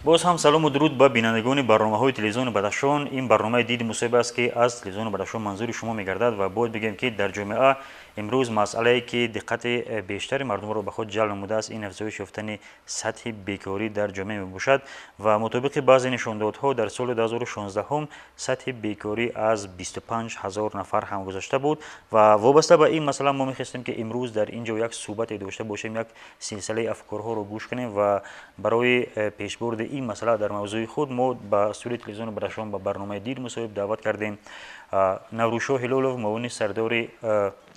Боз ҳам салому дуруд ба бинандагони барномаҳои телевизиони Бадахшон. Ин барномаи Диди мусоҳиб аст, ки аз телевизиони Бадахшон манзури шумо мегардад. Ва бояд бигӯем, ки дар ҷомеа имрӯз масъалае, ки диққати бештари мардумро ба худ ҷалб намудааст, ин афзоиш ёфтани сатҳи бекорӣ дар ҷомеа мебошад. Ва мутобиқи баъзе нишондодҳо, дар соли 2016 сатҳи бекорӣ аз 25 ҳазор нафар ҳам гузашта буд. Ва вобаста ба ин масъала мо мехостем, ки имрӯз дар ин ҷо як суҳбате дошта бошем, як силсилаи афкорҳоро гӯш кунем. Ва барои пешбурди ин масъала дар мавзӯи худ мо ба студияи телевизиони Бадахшон, ба барномаи Диди мусоҳиб даъват кардем Наврӯзшоҳ Ҳилолов, муовини сардори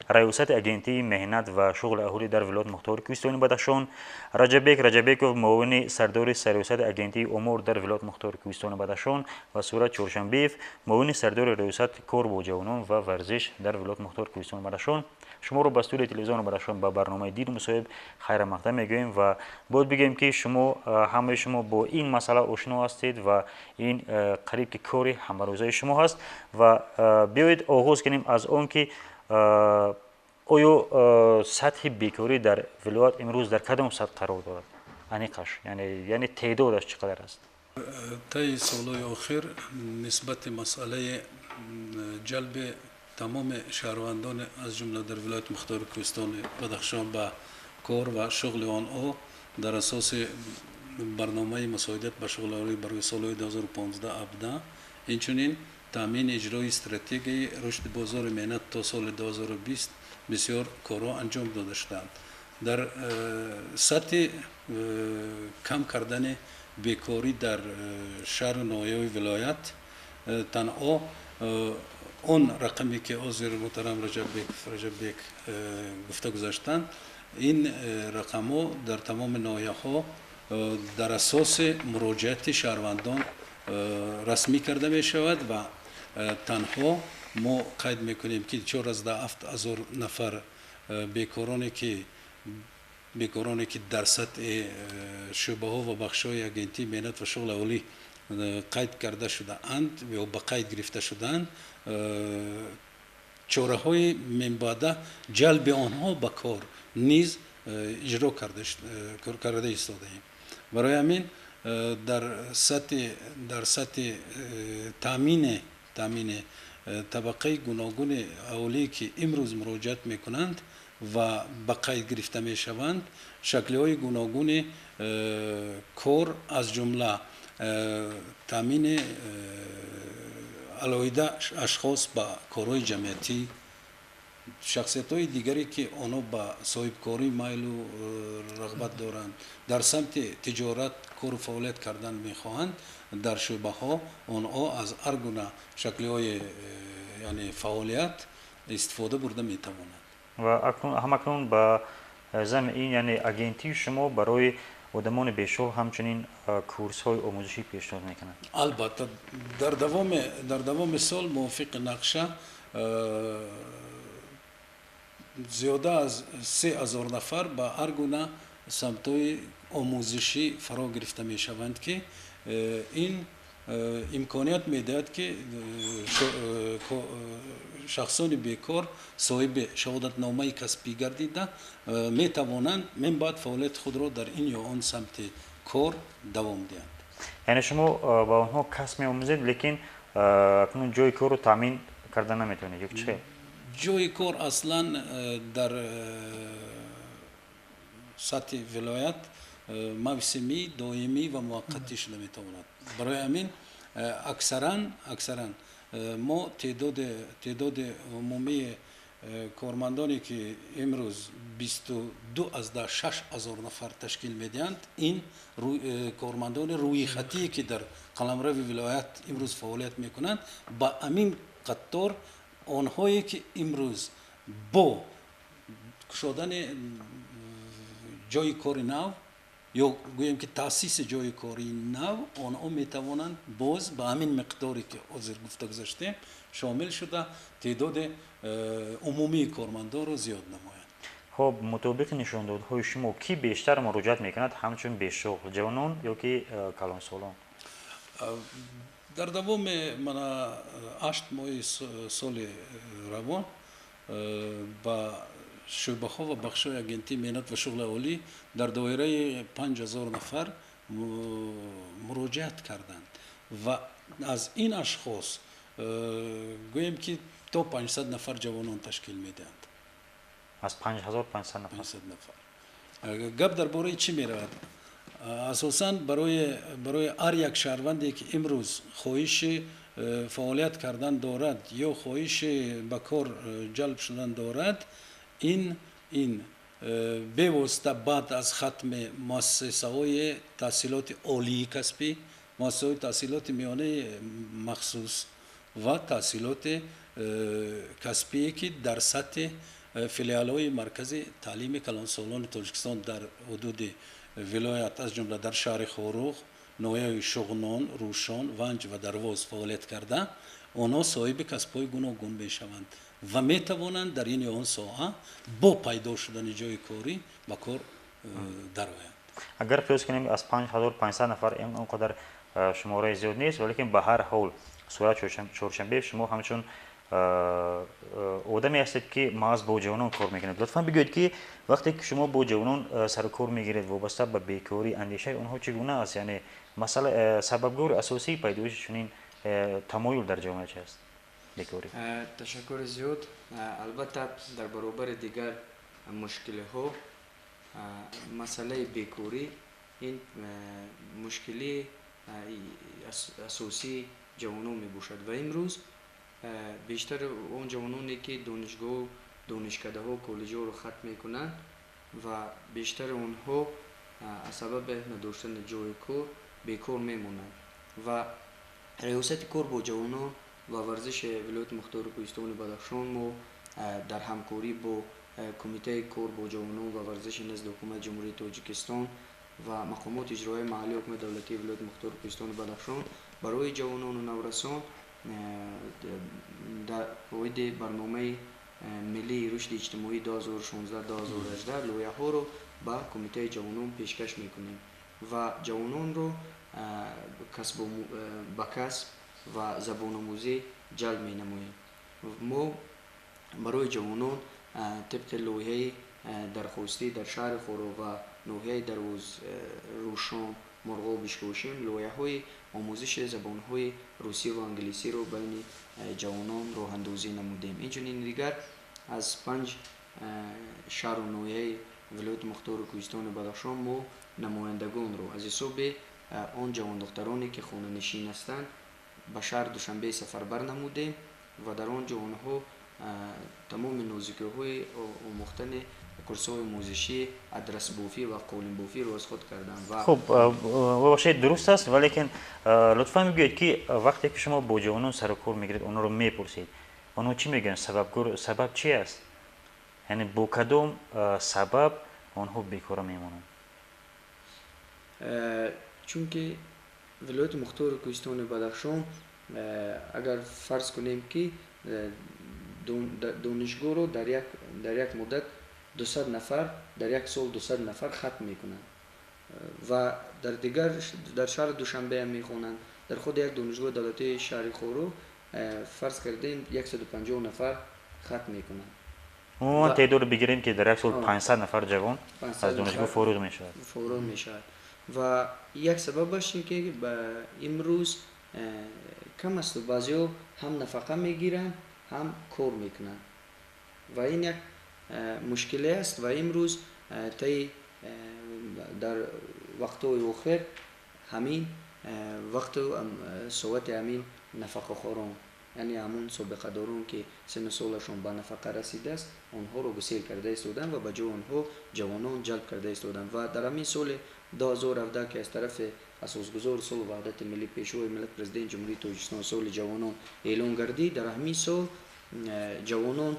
раёсати Агентии меҳнат ва шуғли аҳолӣ дар вилояти мухтори Кӯҳистони Бадахшон, Раҷаббек Раҷаббеков, муовини сардори Сарриёсати Агентии омор дар вилояти мухтори Кӯҳистони Бадахшон, ва Сурат Чоршанбиев, муовини сардори раёсати кор бо ҷавонон ва варзиш дар вилояти мухтори Кӯҳистони Бадахшон. Шуморо ба студияи телевизиони Бадахшон, ба барномаи Диди мусоҳиб хайрамақдам мегӯем. Ва бояд бигӯем, ки шумо, ҳамаи шумо бо ин масъала ошно ҳастед ва ин қариб ки кори ҳамарӯзаи шумо ҳаст. Ва биёед оғоз кунем аз он, ки оё сатҳи бекорӣ дар вилоят имрӯз дар кадом сатҳ қарор дорад, аниқаш, яъне теъдодаш чӣ қадар аст? Таи солҳои охир нисбати масъалаи ҷалби тамоми шаҳрвандон, аз ҷумла дар вилояти мухтори Кӯҳистони Бадахшон, ба кор ва шуғли онҳо дар асоси барномаи мусоидат ба шуғли аҳолӣ барои солҳои 2015-17, инчунин таъмини иҷрои стратегияи рушди бозори меҳнат то соли 2020 бисёр корҳо анҷом дода шуданд. Дар сатҳи кам кардани бекорӣ дар шаҳру ноҳияҳои вилоят танҳо он рақаме, ки ҳозир муҳтарам Раҷаббек гуфта гузаштанд, ин рақамҳо дар тамоми ноҳияҳо дар асоси муроҷиати шаҳрвандон расмӣ карда мешавад. Ва танҳо мо қайд мекунем, ки 4,7 ҳазор нафар бекороне, ки дар сатҳи шӯъбаҳо ва бахшҳои Агентии меҳнат ва шуғли аҳолӣ қайд карда шудаанд ё ба қайд гирифта шудаанд, чораҳои минбаъда ҷалби онҳо ба кор низ иҷро карда истодаем. Барои ҳамин дар сатҳи таъмини табақаи гуногуни аҳолие, ки имрӯз муроҷиат мекунанд ва ба қайд гирифта мешаванд, шаклиҳои гуногуни кор, аз ҷумла таъмини алоҳида ашхос ба корҳои ҷамъиятӣ, шахсиятҳои дигаре, ки онҳо ба соҳибкорӣ майлу рағбат доранд, дар самти тиҷорат кору фаъолият кардан мехоҳанд, дар шӯъбаҳо онҳо аз ҳар гуна шаклиҳои, яъне, фаъолият истифода бурда метавонанд. Ва ҳамакнун ба замми ин, яъне, агентии шумо барои одамони бешуғл ҳамчунин курсҳои омӯзишӣ пешниҳод мекунад? Албатта, дар давоми сол мувофиқи нақша зиёда аз 3000 нафар ба ҳар гуна самтҳои омӯзишӣ фаро гирифта мешаванд, ки ин имконият медиҳад, ки шахсони бекор соҳиби шаҳодатномаи касбӣ гардида метавонанд минбаъд фаъолияти худро дар ин ё он самти кор давом диҳанд. Яъне шумо ба онҳо касб меомӯзед, лекин акнун ҷои корро таъмин карда наметавонед ё чӣ? Ҷои кор аслан дар сатҳи вилоят мавсимӣ, доимӣ ва муваққатӣ шуда метавонад. Барои ҳамин аксаран мо теъдоди умумии кормандоне, ки имрӯз 22,6 ҳазор нафар ташкил медиҳанд, ин кормандони рӯйхатие, ки дар қаламрави вилоят имрӯз фаъолият мекунанд, ба ҳамин қаттор онҳое, ки имрӯз бо кушодани ҷои кори нав ё гӯем, ки таъсиси ҷои кори нав, онҳо метавонанд боз ба ҳамин миқдоре, ки ҳозир гуфта гузаштем, шомил шуда, теъдоди умумии кормандонро зиёд намоянд. Хуб, мутобиқи нишондодҳои шумо, кӣ бештар муроҷиат мекунад ҳамчун бешуғл: ҷавонон ё ки калонсолон? Дар давоми мана 8 моҳи соли равон ба шӯъбаҳо ва бахшҳои Агентии меҳнат ва шуғли аҳолӣ дар доираи 5000 нафар Муроҷиат карданд ва аз ин ашхос гӯем ки то 500 нафар ҷавонон ташкил медиҳанд. Аз 5500 нафар. 500 нафар. Гап дар бораи чӣ меравад? Асосан барои ҳар як шаҳрванде, ки имрӯз хоҳиши фаъолият кардан дорад ё хоҳиши ба кор ҷалб шудан дорад, ин бевосита баъд аз хатми муассисаҳои таҳсилоти олии касбӣ, муассисаҳои таҳсилоти миёнаи махсус ва таҳсилоти касбие, ки дар сатҳи филиалҳои маркази таълими калонсолони Тоҷикистон дар ҳудуди вилоят, аз ҷумла дар шаҳри Хоруғ, ноҳияи Шуғнон, Рӯшон, Ванҷ ва Дарвоз фаъолият карда, онҳо соҳиби касбҳои гуногун мешаванд ва метавонанд дар ин ё он соҳа бо пайдо шудани ҷои корӣ ба кор дароянд. Агар қиёс кунем, аз 5500 нафар он қадар шумораи зиёд нест, валекин ба ҳар ҳол, Сурат Чоршанбеев, шумо ҳамчун одаме ҳастед, ки маҳз бо ҷавонон кор мекунед. Лутфан бигӯед, ки вақте ки шумо бо ҷавонон сару кор мегиред, вобаста ба бекорӣ андешаи онҳо чӣ гуна аст? Яъне масъала, сабабгори асосии пайдоиши чунин тамоюл дар ҷомеа чи аст, бекорӣ? Ташаккури зиёд. Албатта, дар баробари дигар мушкилиҳо масъалаи бекорӣ ин мушкилии асосии ҷавонон мебошад ва имрӯз бештари он ҷавононе, ки донишгоҳу донишкадаҳо, коллеҷҳоро хатм мекунанд ва бештари онҳо аз сабаби надоштани ҷои кор бекор мемонанд ва Риёсати кор бо ҷавонон ва варзиши вилояти мухтори Кӯҳистони Бадахшон мо дар ҳамкорӣ бо Кумитаи кор бо ҷавонон ва варзиши назди Ҳукумати Ҷумҳурии Тоҷикистон ва мақомоти иҷроияи маҳаллии ҳукумати давлатии вилояти мухтори Кӯҳистони Бадахшон барои ҷавонону наврасон дар оиди барномаи миллии рушди иҷтимоии 2016-2018 лоиҳаҳоро ба Кумитаи ҷавонон пешкаш мекунем ва ҷавононро ба касб ва забономӯзӣ ҷалб менамоем. Мо барои ҷавонон тибқи лоиҳаи дархостӣ дар шаҳри Хоруғ ва ноҳияи Дарвоз, Рӯшон, Мурғоб, Ишкошим лоиҳаҳои омӯзиши забонҳои русӣ ва англисиро байни ҷавонон роҳандозӣ намудем. Инчунин дигар аз панҷ шаҳру ноҳияи вилояти мухтори Кӯҳистони Бадахшон мо намояндагонро аз ҳисоби он ҷавондухтароне, ки хонанишин ҳастанд, ба шаҳри Душанбе сафарбар намудем ва дар он ҷо онҳо тамоми нозикиҳои омӯхтани курсҳои омӯзишӣ, адрасбофӣ ва қолинбофиро аз худ карданд ва Хуб, бубахшед, дуруст аст, валекин лутфан бигӯед, ки вақте ки шумо бо ҷавонон сару кор мегиред, онҳоро мепурсед, онҳо чӣ мегӯянд? Сабаб чи аст? Яъне бо кадом сабаб онҳо бекора мемонанд? Чунки вилояти мухтори Кӯҳистони Бадахшон, агар фарз кунем, ки донишгоҳро дар як муддат 200 нафар, дар як сол 200 нафар хатм мекунанд ва дар дигар дар шаҳри Душанбеам мехонанд, дар худи як донишгоҳи давлатии шаҳри Хоруғ, фарз кардем, 150 нафар хатм мекунанд. Умуман теъдодро бигирем, ки дар як сол 500 нафар ҷавон аз донишгоҳ фориғ мешавад. Фориғ мешавад ва як сабабаш ин ки имрӯз кам асту баъзеҳо ҳам нафақа мегиранд, ҳам кор мекунанд ва ин як мушкиле аст. Ва имрӯз таи дар вақтҳои охир ҳамин вақту соати ҳамин нафақахорон, яъне ҳамун собиқадорон, ки синну солашон ба нафақа расидааст, онҳоро гусел карда истоданд ва ба ҷои онҳо ҷавонон ҷалб карда истоданд. Ва дар ҳамин соли 2017, ки аз тарафи асосгузори сулҳу ваҳдати миллӣ, Пешвои миллат, Президенти Ҷумҳурии Тоҷикистон соли ҷавонон эълон гардид, дар ҳамин сол ҷавонон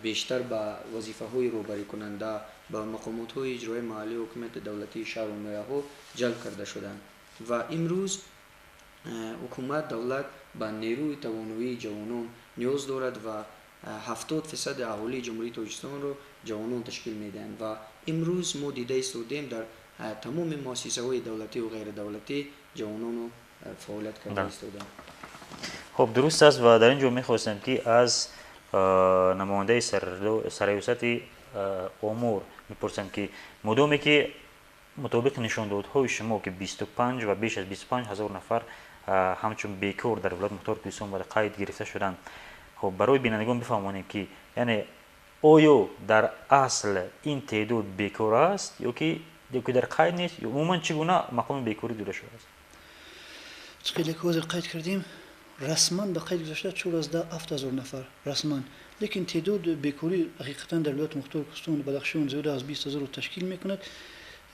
бештар ба вазифаҳои роҳбарикунанда ба мақомотҳои иҷроияи маҳаллии ҳукумати давлатии шаҳру ноҳияҳо ҷалб карда шуданд. Ва имрӯз ҳукумат, давлат ба нерӯи тавоноии ҷавонон ниёз дорад ва 70 фисади аҳолии Ҷумҳурии Тоҷикистонро ҷавонон ташкил медиҳанд. Ва имрӯз мо дида истодем, дар тамоми муассисаҳои давлативу ғайридавлатӣ ҷавонону фаъолият карда истоданд. Хуб, дуруст аст. Ва дар ин ҷо мехостем, ки аз намояндаи сарраёсати омор мепурсам, ки мудоме ки Мутобиқи нишондодҳои шумо, ки 25 ва беш аз 25 ҳазор нафар ҳамчун бекор дар вилояти мухтори Кӯҳистон ба қайд гирифта шуданд. Хуб, барои бинандагон бифаҳмонем, ки яъне оё дар асл ин теъдод бекор аст ё ки дар қайд нест? Умуман чӣ гуна мақоми бекорӣ дода шудааст? Хеле ки ҳозир қайд кардем, расман ба қайд гузашта 4,7 ҳазор нафар расман, лекин теъдод бекорӣ ҳақиқатан дар вилояти мухтори Кӯҳистони Бадахшон зиёда аз 20 ҳазорро ташкил мекунад.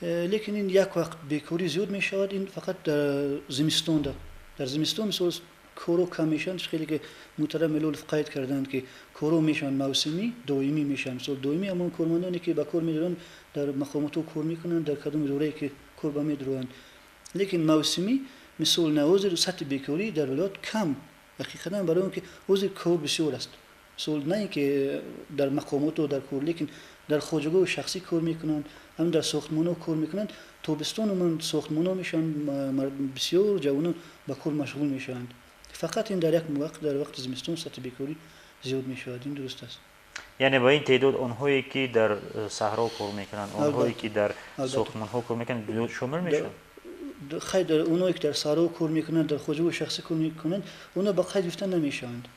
Лекин ин як вақт бекорӣ зиёд мешавад, ин фақат дар зимистонда. Дар зимистон мисол корҳо кам мешаванд. Хеле ки муҳтарам Ҳилолов қайд карданд, ки корҳо мешаванд мавсимӣ, доимӣ мешаванд. Мисол доимӣ ҳамон кормандоне ки ба кор медоранд, дар мақомотҳо кор мекунанд, дар кадом идорае ки кор ба медароянд. Лекин мавсимӣ мисол ҳозир сатҳи бекорӣ дар вилоят кам ҳақиқатан, барои он ки ҳозир кор бисёр аст. Мисол на ин ки дар мақомотҳо дар кор, лекин дар хоҷагоҳи шахсӣ кор мекунанд, ҳам дар сохтмонҳо кор мекунанд. Тобистон умуман сохтмонҳо мешаванд, бисёр ҷавонон ба кор машғул мешаванд. Фақат ин дар як вақт, дар вақти зимистон сатҳи бекорӣ зиёд мешавад. Ин дуруст аст. Яъне ба ин теъдод онҳое ки дар саҳро кор мекунанд, онҳое ки дар сохтмонҳо кор мекунанд шомил мешаванд? Хайр, онҳое ки дар саҳро кор мекунанд, дар хоҷагоҳи шахсӣ кор мекунанд, онҳо ба қайд гирифта намешаванд.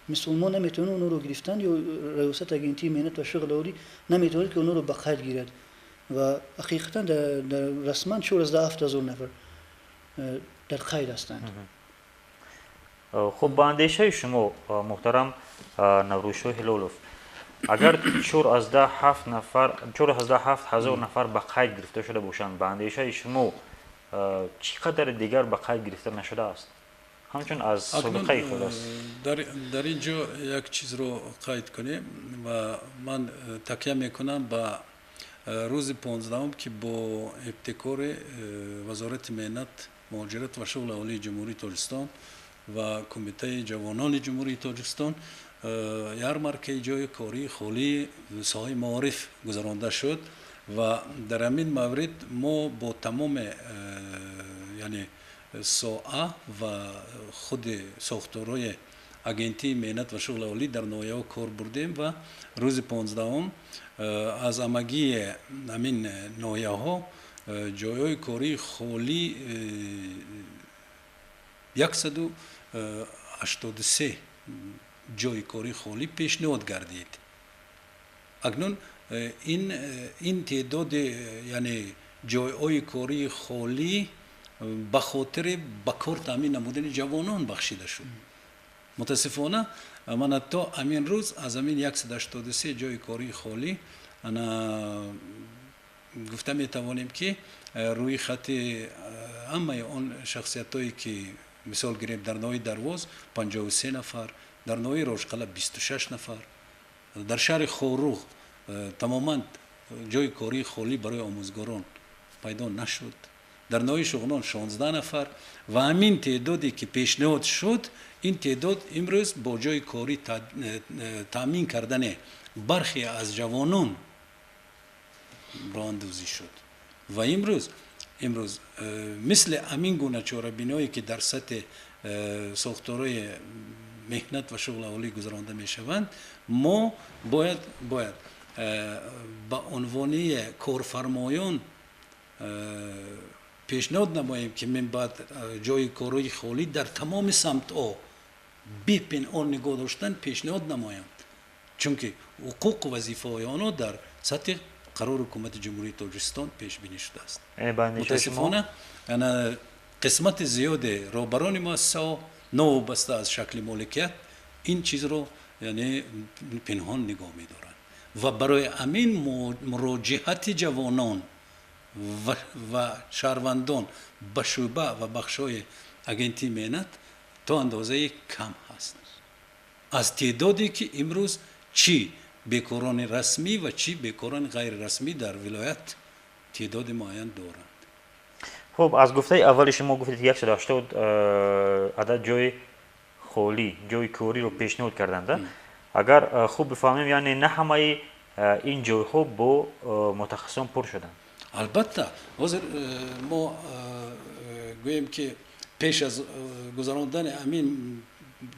Мисол мо наметавонем онҳоро гирифтан, ё раёсати агентии меҳнат ва шуғл аҳолӣ наметавонад ки онҳоро ба қайд гирад. Ва ҳақиқатан дар расман 4,7 ҳазор нафар дар қайд ҳастанд. Хуб, ба андешаи шумо, муҳтарам Наврӯзшоҳ Ҳилолов, агар 4,7 нафар, 4,7 ҳазор нафар ба қайд гирифта шуда бошанд, ба андешаи шумо чӣ қадар дигар ба қайд гирифта нашудааст? Ҳамчун аз собиқаи худ аст. Дар ин ҷо як чизро қайд кунем ва ман такя мекунам ба рӯзи 15, ки бо ибтикори Вазорати меҳнат, муҳоҷират ва шуғли аҳолии Ҷумҳурии Тоҷикистон ва Кумитаи ҷавонони Ҷумҳурии Тоҷикистон ярмаркаи ҷойи кории холии соҳаи маориф гузаронда шуд ва дар ҳамин маврид мо бо тамоми яъне соа ва худи сохторҳои агентии меҳнат ва шуғли аҳолӣ дар ноҳияҳо кор бурдем ва рӯзи 15 аз амагии ҳамин ноҳияҳо ҷойҳои кории холӣ 183 ҷойи кории холӣ пешниҳод гардид. Акнун ин теъдоди яъне ҷойҳои кории холӣ ба хотири ба кор таъмин намудани ҷавонон бахшида шуд. Мутаассифона мана то ҳамин рӯз аз ҳамин 183 ҷойи кории холӣ ана гуфта метавонем, ки рӯи хати ҳамаи он шахсиятҳое ки мисол гирем, дар ноҳияи Дарвоз 53 нафар, дар ноҳияи Рошқала 26 нафар, дар шаҳри Хоруғ тамоман ҷойи кории холӣ барои омӯзгорон пайдо нашуд, дар ноҳияи Шуғнон 16 нафар ва ҳамин теъдоде ки пешниҳод шуд, ин теъдод имрӯз бо ҷойи корӣ таъмин кардани бархе аз ҷавонон роҳандозӣ шуд. Ва имрӯз мисли ҳамин гуна чорабиниҳое ки дар сатҳи сохторҳои меҳнат ва шуғли аҳолӣ гузаронда мешаванд, мо бояд ба унвони корфармоён пешниҳод намоем, ки минбаъд ҷойи корҳои холӣ дар тамоми самтҳо бепинҳон нигоҳ доштан пешниҳод намоянд, чунки ҳуқуқу вазифаҳои онҳо дар сатҳи қарори ҳукумати Ҷумҳурии Тоҷикистон пешбинӣ шудааст. Мутаассифона қисмати зиёде роҳбарони муассисаҳо новобаста аз шакли моликият ин чизро яъне пинҳон нигоҳ медоранд ва барои ҳамин муроҷиати ҷавонон ва шаҳрвандон ба шӯъба ва бахшҳои агентии меҳнат то андозаи кам ҳаст аз теъдоде ки имрӯз чӣ бекорони расмӣ ва чӣ бекорони ғайрирасмӣ дар вилоят теъдоди муайян доранд. Хуб, аз гуфтаи аввали шумо гуфтед, 180 адад ҷои холӣ, ҷои кориро пешниҳод карданд. Агар хуб бифаҳмем, яъне на ҳамаи ин ҷойҳо бо мутахассисон пур шуданд. Албатта, ҳозир мо гӯем, ки пеш аз гузарондани ҳамин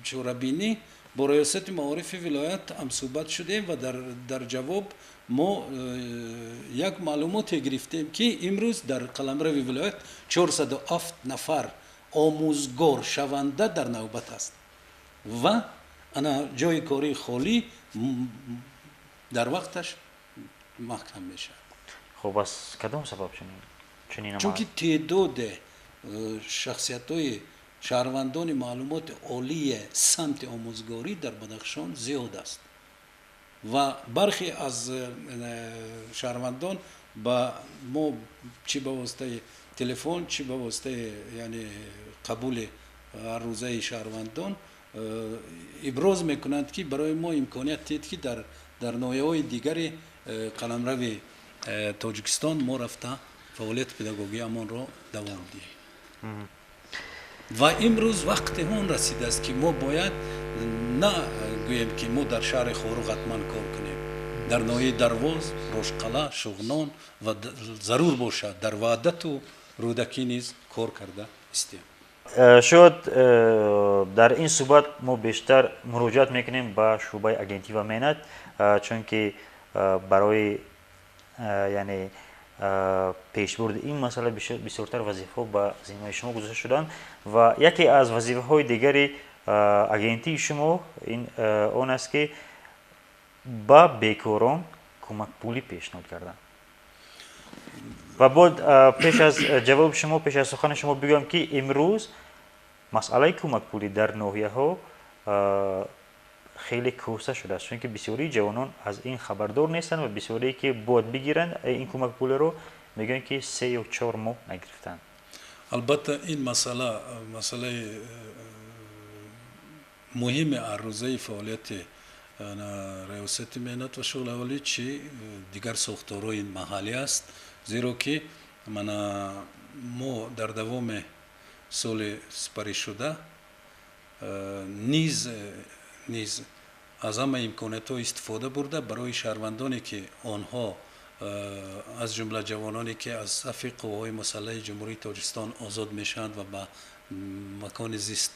чорабинӣ бо раёсати маорифи вилоят ҳамсӯҳбат шудем ва дар ҷавоб Мо як маълумоте гирифтем, ки имрӯз дар қаламрави вилоят 407 нафар омӯзгор шаванда дар навбат аст ва ана ҷои кории холӣ дар вақташ маҳкам мешавад. Хуб, аз кадом сабаб чунин? Чунки теъдоди шахсиятҳои шаҳрвандони маълумоти олии самти омӯзгорӣ дар Бадахшон зиёд аст ва бархе аз шаҳрвандон ба мо чӣ ба воситаи телефон, чӣ ба воситаи, яъне, қабули ҳаррӯзаи шаҳрвандон иброз мекунанд, ки барои мо имконият диҳед, ки дар ноҳияҳои дигари қаламрави Тоҷикистон мо рафта фаъолияти педагогиамонро давом диҳем. Ва имрӯз вақти он расидааст, ки мо бояд на гӯем, ки мо дар шаҳри Хоруғ ҳатман кор кунем, дар ноҳияи Дарвоз, Рошқала, Шуғнон ва зарур бошад, дар Ваҳдату Рӯдакӣ низ кор карда истем. Шояд дар ин суҳбат мо бештар муроҷиат мекунем ба шӯъбаи агентӣ ва меҳнат, чунки барои, яъне, пешбурди ин масъала бисёртар вазифаҳо ба зиммаи шумо гузошта шуданд. Ва яке аз вазифаҳои дигари агентии шумо ин он аст, ки ба бекорон кӯмакпулӣ пешниҳод кардан. Ва бояд пеш аз ҷавоби шумо, пеш аз сухани шумо бигӯям, ки имрӯз масъалаи кӯмакпулӣ дар ноҳияҳо хеле кӯста шудааст, чунки бисёрии ҷавонон аз ин хабардор нестанд ва бисёрие, ки бояд бигиранд ин кӯмакпулиро, мегӯянд, ки 3 ё 4 моҳ нагирифтанд. Албатта, ин масъала масъалаи муҳими ҳаррӯзаи фаъолияти Раёсати меҳнат ва шуғли аҳолӣ, чӣ дигар сохторҳои маҳаллӣ аст, зеро ки мана мо дар давоми соли сипаришуда низ аз ҳама имкониятҳо истифода бурда, барои шаҳрвандоне, ки онҳо, аз ҷумла ҷавононе, ки аз сафи қувваҳои мусаллаҳи Ҷумҳурии Тоҷикистон озод мешаванд ва ба макони зист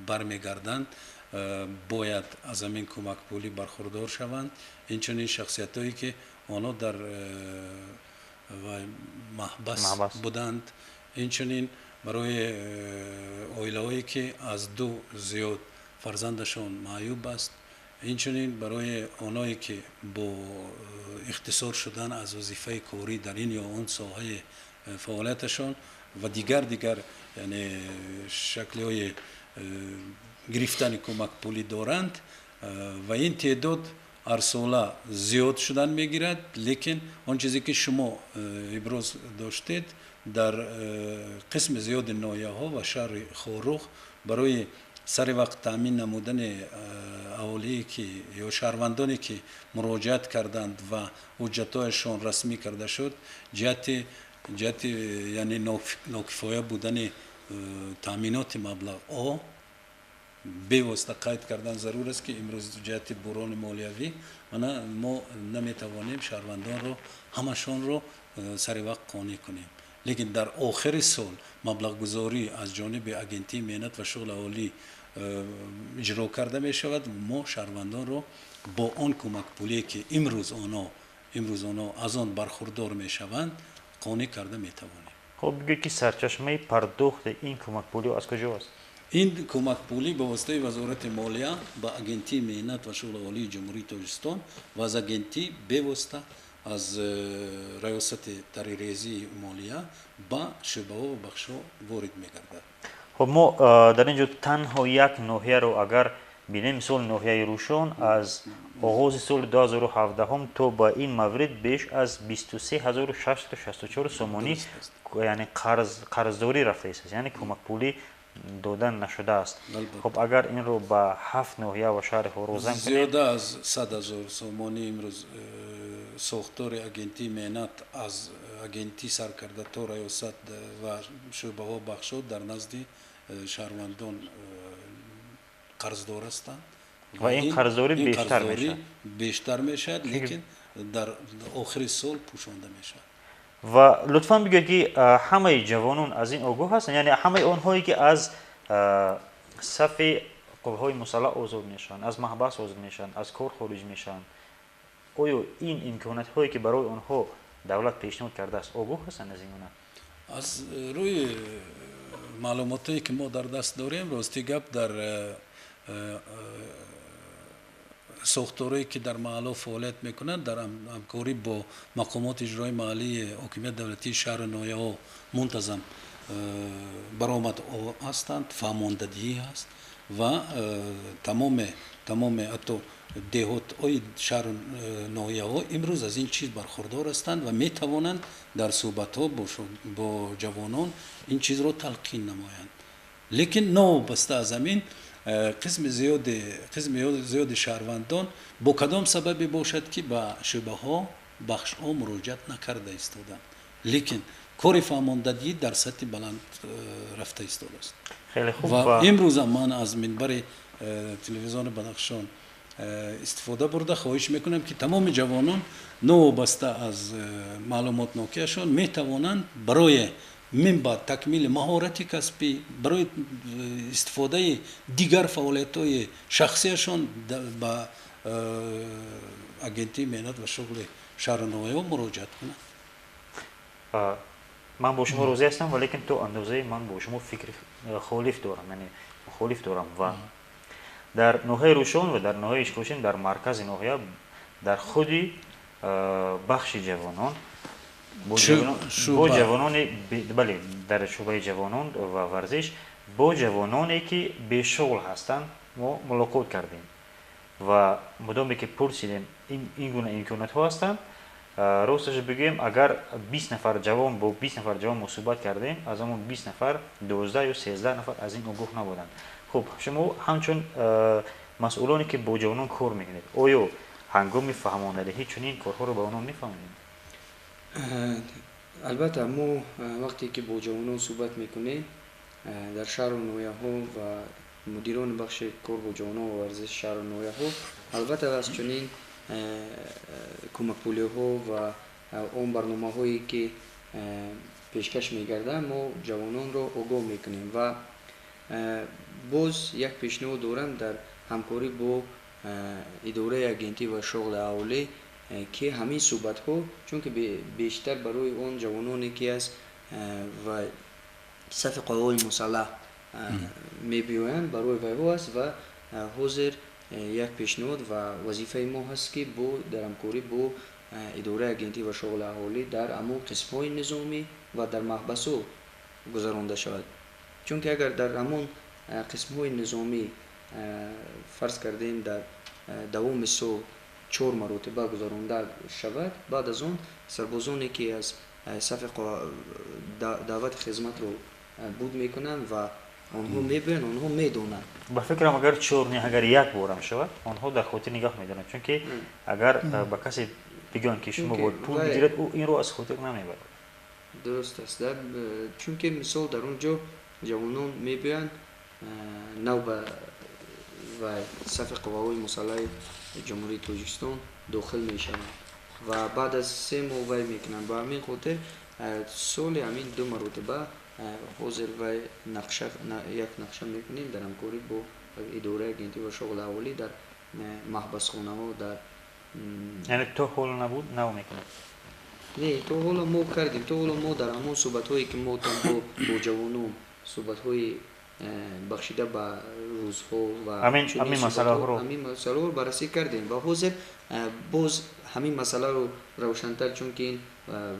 бармегарданд, бояд аз ҳамин кӯмакпулӣ бархурдор шаванд. Инчунин шахсиятҳое, ки онҳо дар маҳбас буданд, инчунин барои оилаҳое, ки аз ду зиёд фарзандашон маъюб аст, инчунин барои онҳое, ки бо ихтисор шудан аз вазифаи корӣ дар ин ё он соҳаи фаъолияташон ва дигар, яъне, шаклҳои гирифтани кӯмакпулӣ доранд. Ва ин теъдод ҳарсола зиёд шудан мегирад. Лекин он чизе, ки шумо иброз доштед, дар қисми зиёди ноҳияҳо ва шаҳри Хоруғ барои сари вақт таъмин намудани аҳолие, ки ё шаҳрвандоне, ки муроҷиат карданд ва ҳуҷҷатҳояшон расмӣ карда шуд, ҷиҳати, яъне, нокифоя будани таъминоти маблағҳо бевосита қайд кардан зарур аст, ки имрӯз ҷиҳати буҳрони молиявӣ мана мо наметавонем шаҳрвандонро ҳамашонро сари вақт қонеъ кунем. Лекин дар охири сол маблағгузорӣ аз ҷониби Агентии меҳнат ва шуғли аҳолӣ иҷро карда мешавад. Мо шаҳрвандонро бо он кӯмакпулие, ки имрӯз онҳо аз он бархурдор мешаванд, қонеъ карда метавонем. Хуб, бигӯед, ки сарчашмаи пардохти ин кӯмакпулиҳо аз куҷо аст? Ин кӯмакпулӣ ба воситаи Вазорати молия ба Агентии меҳнат ва шуғли аҳолии Ҷумҳурии Тоҷикистон ва аз агентӣ бевосита аз Раёсати таҳриррезии молия ба шӯъбаҳо ва бахшҳо ворид мегардад. Хуб, мо дар ин ҷо танҳо як ноҳияро агар бинем, мисол, ноҳияи Рӯшон аз оғози соли 2017 то ба ин маврид беш аз 23 664 сомонӣ, яъне, қарздорӣ рафта истааст, яъне кӯмакпулӣ дода нашудааст. Хуб, агар инро ба ҳафт ноҳия ва шаҳри Хоруғ зам кунем? Зиёда аз 100 000 сомонӣ имрӯз сохтори Агентии меҳнат, аз агентӣ сар карда то раёсат ва шӯъбаҳо, бахшҳо, дар назди шаҳрвандон қарздор ҳастанд. Ва ин қарздорӣ бештар мешавад. Бештар мешавад, лекин дар охири сол пӯшонда мешавад. Ва лутфан бигӯед, ки ҳамаи ҷавонон аз ин огоҳ ҳастанд, яъне ҳамаи онҳое, ки аз сафи қувваҳои мусаллаҳ озод мешаванд, аз маҳбас озод мешаванд, аз кор хориҷ мешаванд, Оё ин имкониятҳое ки барои онҳо давлат пешниҳод кардааст, огоҳ ҳастанд аз ин гуна? Аз рӯи маълумотое ки мо дар даст дорем, рости гап, дар сохторое ки дар маҳалло фаъолият мекунанд, дар ҳамкорӣ бо мақомоти иҷроии маҳаллии ҳокимияти давлатии шаҳру ноҳияҳо мунтазам баромад ҳастанд, фаҳмондадиҳӣ ҳаст ва тамоми ҳатто деҳотҳои шаҳру ноҳияҳо имрӯз аз ин чиз бархурдор ҳастанд ва метавонанд дар суҳбатҳо бо ҷавонон ин чизро талқин намоянд. Лекин новобаста аз ҳамин, қисми зиёди шаҳрвандон бо кадом сабабе бошад, ки ба шӯъбаҳо, бахшҳо муроҷиат накарда истоданд, лекин кори фаҳмондадиҳӣ дар сатҳи баланд рафта истодааст. Хеле хуб. Ва имрӯзам ман аз минбари телевизиони Бадахшон истифода бурда хоҳиш мекунам, ки тамоми ҷавонон новобаста аз маълумотнокиашон метавонанд барои минбаъд такмили маҳорати касбӣ, барои истифодаи дигар фаъолиятҳои шахсиашон ба агентии меҳнат ва шуғли шаҳру ноҳияҳо муроҷиат кунанд. Ман бо шумо розӣ ҳастам, валекин то андозае ман бо шумо фикри холиф дорам, яъне мухолиф дорам. Ва дар ноҳияи Рӯшон ва дар ноҳияи Ишкошим, дар маркази ноҳия, дар худи бахши ҷавонон бо ҷавонони, бале, дар шӯъбаи ҷавонон ва варзиш бо ҷавононе ки бешуғл ҳастанд, мо мулоқот кардем ва мудоме ки пурсидем, ин гуна имкониятҳо ҳастанд. Росташ бигӯем, агар 20 нафар ҷавон, бо 20 нафар ҷавон мо суҳбат кардем, аз ҳамон 20 нафар 12 ё 13 нафар аз ин огоҳ набуданд. Хуб, шумо ҳамчун масъулоне ки бо ҷавонон кор мекунед, оё ҳангоми фаҳмондадиҳӣ чунин корҳоро ба онҳо мефаҳмонед? Албатта, мо вақте ки бо ҷавонон суҳбат мекунем дар шаҳру ноҳияҳо ва мудирони бахши кор бо ҷавонон ва варзиши шаҳру ноҳияҳо, албатта, аз чунин кӯмакпулиҳо ва он барномаҳое ки пешкаш мегарданд, мо ҷавононро огоҳ мекунем. Ва боз як пешниҳод дорам дар ҳамкорӣ бо идораи агентӣ ва шуғли аҳолӣ, ки ҳамин суҳбатҳо, чунки бештар барои он ҷавононе ки аз ва сафи қувваҳои мусаллаҳ мебиёянд, барои вайҳо аст. Ва ҳозир як пешниҳод ва вазифаи мо ҳаст, ки бо дар ҳамкорӣ бо идораи агентӣ ва шуғли аҳолӣ дар ҳамон қисмҳои низомӣ ва дар маҳбасҳо гузаронда шавад, чунки агар дар ҳамон қисмҳои низомӣ, фарз кардем, дар давоми сол чор маротиба гузаронда шавад, баъд аз он сарбозоне ки аз сафи даъвати хизматро буд мекунанд ва онҳо мебиёянд, онҳо медонанд. Ба фикрам, агар чор не, агар як борам шавад, онҳо дар хотир нигоҳ медоранд, чунки агар ба касе бигӯянд, ки шумо бояд пул бигиред, ӯ инро аз хотир намебарад. Дуруст аст, чунки мисол дар он ҷо ҷавонон мебиёянд, нав ба ва сафи қувваҳои мусаллаҳи Ҷумҳурии Тоҷикистон дохил мешаванд ва баъд аз 3 моҳ вай мекунанд. Ба ҳамин хотир соли ҳамин ду маротиба ҳозир вай нақша, як нақша мекунем дар ҳамкорӣ бо идораи агентӣ ва шуғли аҳолӣ дар маҳбасхонаҳо дар Яъне то ҳоло набуд, нав мекунед? Не, то ҳоло мо кардем. То ҳоло мо дар ҳамон суҳбатҳое ки мо бо ҷавонон, суҳбатҳои бахшида ба рӯзҳо ва ҳамин масъалаҳоро ҳамин масъалаҳоро баррасӣ кардем ва ҳозир боз ҳамин масъаларо равшантар, чунки ин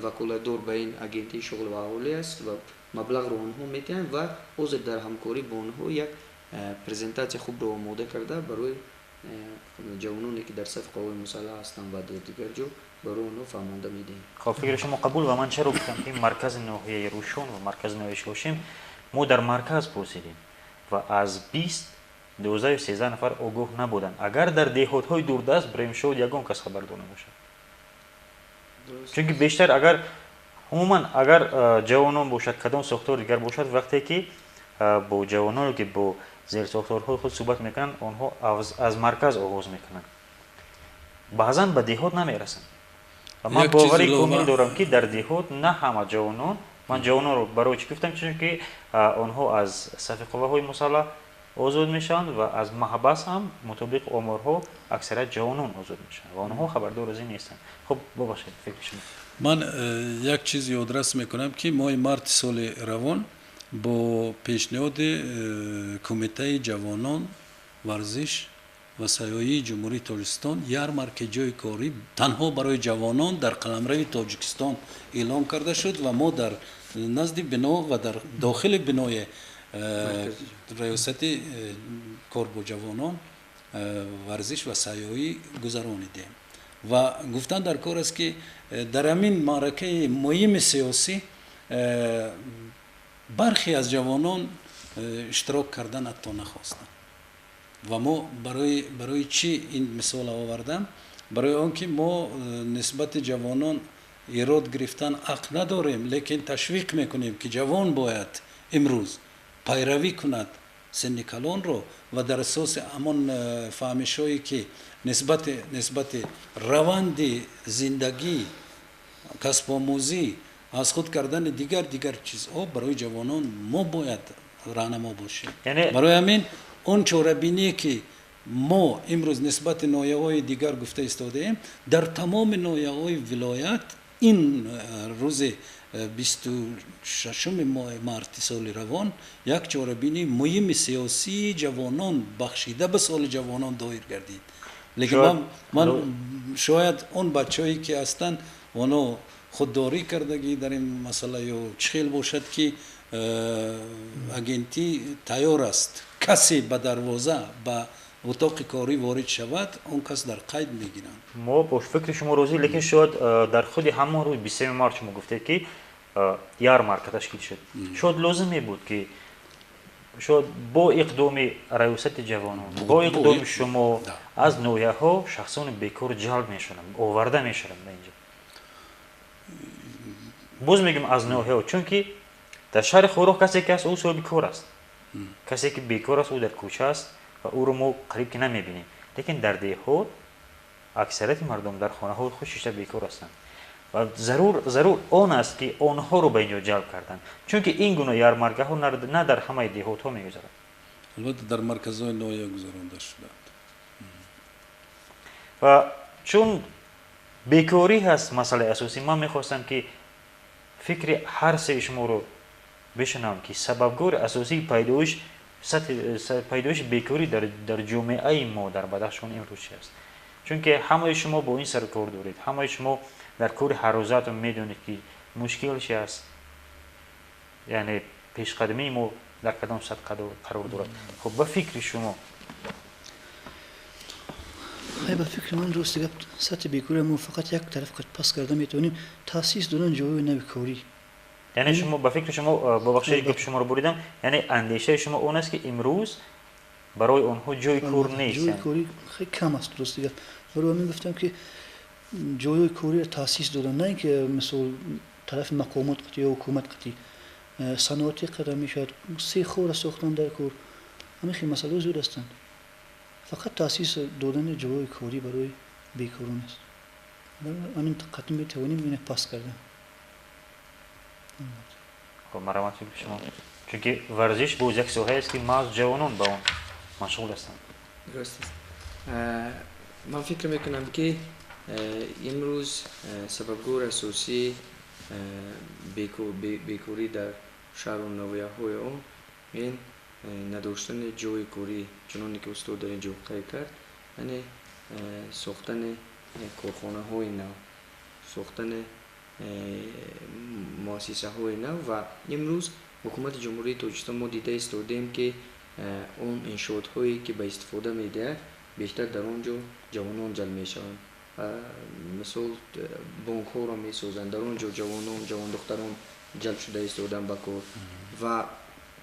ваколатдор ба ин агентии шуғл ва аҳолӣ аст ва маблағро онҳо медиҳанд, ва ҳозир дар ҳамкорӣ бо онҳо як презентатсия хубро омода карда, барои ҷавононе ки дар сафи қувваҳои мусаллаҳ ҳастанд ва дар дигар ҷо, барои онҳо фаҳмонда медиҳем. Хоб, фикри шумо қабул. Ва ман чаро гуфтам, ки маркази ноҳияи Рӯшон ва маркази ноҳияи Ишкошим, мо дар марказ пурсидем ва аз 20, 12 ё 13 нафар огоҳ набуданд. Агар дар деҳотҳои дурдаст бирем, шояд ягон кас хабардор набошад, чунки бештар агар умуман агар ҷавонон бошад, кадом сохтори дигар бошад, вақте ки бо ҷавононе ки бо зерсохторҳои худ суҳбат мекунанд, онҳо аз марказ оғоз мекунанд, баъзан ба деҳот намерасанд. Ва ман боварӣ комил дорам, ки дар деҳот на ҳама ҷавонон. Ман ҷавононро барои чӣ гуфтам? Чунки онҳо аз сафи қувваҳои мусаллаҳ озод мешаванд ва аз маҳбас ҳам мутобиқ оморҳо аксарият ҷавонон озод мешаванд ва онҳо хабардор аз ин нестанд. Хуб, бубахшед, фикри шумо. Ман як чиз ёдрас мекунам, ки моҳи марти соли равон бо пешниҳоди Кумитаи ҷавонон, варзиш ва сайёҳии Ҷумҳурии Тоҷикистон ярмарки ҷойи корӣ танҳо барои ҷавонон дар қаламрави Тоҷикистон эълон карда шуд ва мо дар назди бино ва дар дохили бинои раёсати кор бо ҷавонон, варзиш ва сайёҳӣ гузаронидем. Ва гуфтан дар кор аст, ки дар ҳамин маъракаи муҳими сиёсӣ бархе аз ҷавонон иштирок кардан ҳатто нахостанд. Ва мо барои чӣ ин мисол овардам? Барои он ки мо нисбати ҷавонон эрод гирифтан ҳақ надорем, лекин ташвиқ мекунем, ки ҷавон бояд имрӯз пайравӣ кунад синни калонро ва дар асоси ҳамон фаҳмишҳое, ки нисбати раванди зиндагӣ, касбомӯзӣ, аз худ кардани дигар чизҳо барои ҷавонон мо бояд раҳнамо бошем. Барои ҳамин он чорабиние, ки мо имрӯз нисбати ноҳияҳои дигар гуфта истодаем, дар тамоми ноҳияҳои вилоят ин рӯзи 26-уми моҳи марти соли равон як чорабинии муҳими сиёсии ҷавонон бахшида ба соли ҷавонон доир гардид. Лекин ман шояд он бачаҳое, ки ҳастанд, оно худдорӣ кардагӣ дар ин масъала ё чӣ хел бошад, ки агентӣ тайёр аст, касе ба дарвоза, ба утоқи корӣ ворид шавад, он кас дар қайд мегиранд. Мо бо фикри шумо розӣ, лекин шояд дар худи ҳамон рӯз 23 март шумо гуфтед, ки ярмарка ташкил шуд, шояд лозим мебуд, ки шояд бо иқдоми раёсати ҷавонон, бо иқдоми шумо аз ноҳияҳо шахсони бекор ҷалб мешаванд, оварда мешаванд ба инҷо. Боз мегӯем, аз ноҳияҳо, чунки дар шаҳри Хоруғ касе ки аст, ӯ соҳиби кор аст, касе ки бекор аст, ӯ дар кӯча аст ва ӯро мо қариб ки намебинем. Лекин дар деҳот аксарияти мардум дар хонаҳои худ шишта бекор ҳастанд ва зарур он аст, ки онҳоро ба инҷо ҷалб карданд, чунки ин гуна ярмаркаҳо на дар ҳамаи деҳотҳо мегузаранд. Албатта, дар марказҳои ноҳия гузаронда шуданд. Ва чун бекорӣ ҳаст масъалаи асосӣ, ман мехостам, ки фикри ҳар сеи шуморо бишунавам, ки сабабгори асосии пайдоиши бекорӣ дар ҷомеаи мо дар Бадахшон имрӯз чи аст, чунки ҳамаи шумо бо ин сару кор доред, ҳамаи шумо дар кори ҳаррӯзаатон медонед, ки мушкил чи аст, яъне пешқадамии мо дар кадом сатҳ қарор дорад. Хуб, ба фикри шумо? Ба фикри ман, рости гап, сатҳи бекорӣ мо фақат як тараф паст карда метавонем: таъсис додан ҷойҳои нави корӣ. Яъне шумо, ба фикри шумо, бубахшед, гапи шуморо буридам, яъне андешаи шумо он аст, ки имрӯз барои онҳо ҷойи кор нест? Ҷойи корӣ хеле кам аст, рости гап. Барои ҳамин гуфтам, ки ҷойҳои кориро таъсис додан, на ин ки мисол тарафи мақомот қатӣ ё ҳукумат қатӣ, саноатӣ қадам мешавад, сехора сохтан дар кор, ҳамин хел масъалаҳо зиёд ҳастанд. Фақат таъсис додани ҷойҳои корӣ барои бекорон аст. Ҳамин қадам метавонем ина паст кардан. Хуб, марҳамат, фикри шумо, чунки варзиш боз як соҳае аст, ки маҳз ҷавонон ба он машғул ҳастанд. Дуруст аст. Ман фикр мекунам, ки имрӯз сабабгори асосии бекорӣ дар шаҳру ноҳияҳои он ин надоштани ҷойи корӣ, чуноне ки устод дар ин ҷо қайд кард, яъне сохтани корхонаҳои нав, сохтани муассисаҳои нав. Ва имрӯз ҳукумати Ҷумҳурии Тоҷикистон мо дида истодаем, ки он иншоотҳое, ки ба истифода медиҳад, бештар дар он ҷо ҷавонон ҷалб мешаванд. Мисол, бонкҳоро месозанд, дар он ҷо ҷавонон, ҷавондухтарон ҷалб шуда истодаанд ба кор. Ва